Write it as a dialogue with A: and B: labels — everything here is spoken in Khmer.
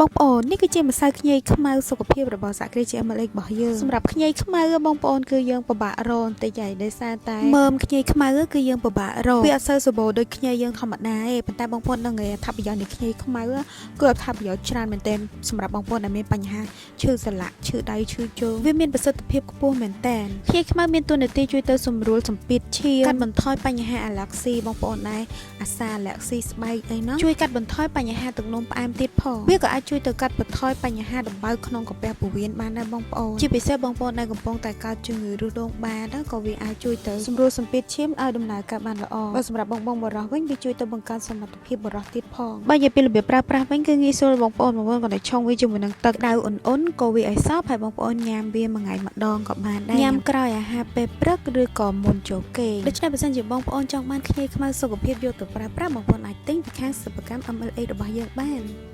A: បងប្អូននេះគឺជាម្សៅខ្ញីខ្មៅសុខភាពរបស់សហគ្រាស GMLX របស់យើងសម្រាប់ខ្ញីខ្មៅបងប្អូនគឺយើងពិបាករកបន្តិចហើយដោយសារតែមើមខ្ញីខ្មៅគឺយើងពិបាករកវាអត់សូវសម្បូរដូចខ្ញីយើងធម្មតាទេប៉ុន្តែបងប្អូនដឹងហើយអត្ថប្រយោជន៍នៃខ្ញីខ្មៅគឺអត្ថប្រយោជន៍ច្រើនមែនទែនសម្រាប់បងប្អូនដែលមានបញ្ហាឈឺសន្លាក់ឈឺដៃឈឺជើងវាមានប្រសិទ្ធភាពខ្ពស់មែនទែនខ្ញីខ្មៅមានតួនាទីជួយទៅសម្រួលសម្ពាធឈាមកាត់បន្ថយបញ្ហាអាឡែកស៊ីបងប្អូនដែរអាសាអាឡែកស៊ីស្បែកអីហ្នឹងជួយកាត់បន្ថយបញ្ហាទឹកនោមផ្អែមទៀតផងវាក៏អាចជួយទៅកាត់បន្ថយបញ្ហាដំបៅក្នុងកាពះពោះវៀនបានដែរបងប្អូនជាពិសេសបងប្អូនដែលកំពុងតែកើតជំងឺឫសដូងបាតក៏វាអាចជួយទៅសម្រួលសម្ពាធឈាមឲ្យដំណើរការបានល្អបើសម្រាប់បងបងបុរសវិញវាជួយទៅបង្កើនសមត្ថភាពបុរសទៀតផងបើនិយាយពីរបៀបប្រើប្រាស់វិញគឺងាយស្រួលបងប្អូនបងប្អូនគាត់តែឆុងវាជាមួយនឹងទឹកក្តៅអ៊ុនៗក៏វាឲ្យសព្វហើយបងប្អូនញ៉ាំវាមួយថ្ងៃម្ដងក៏បានដែរញ៉ាំក្រោយអាហារពេលព្រឹកឬក៏មុនចូលគេងដូច្នេះបើសិនជាបងប្អូនចង់បានខ្ញីខ្មៅសុខភាពយកទៅប្រើប្រាស់បងប្អូនអាចទិញពីខាងសិប្បកម្ម MLA របស់យើងបាន។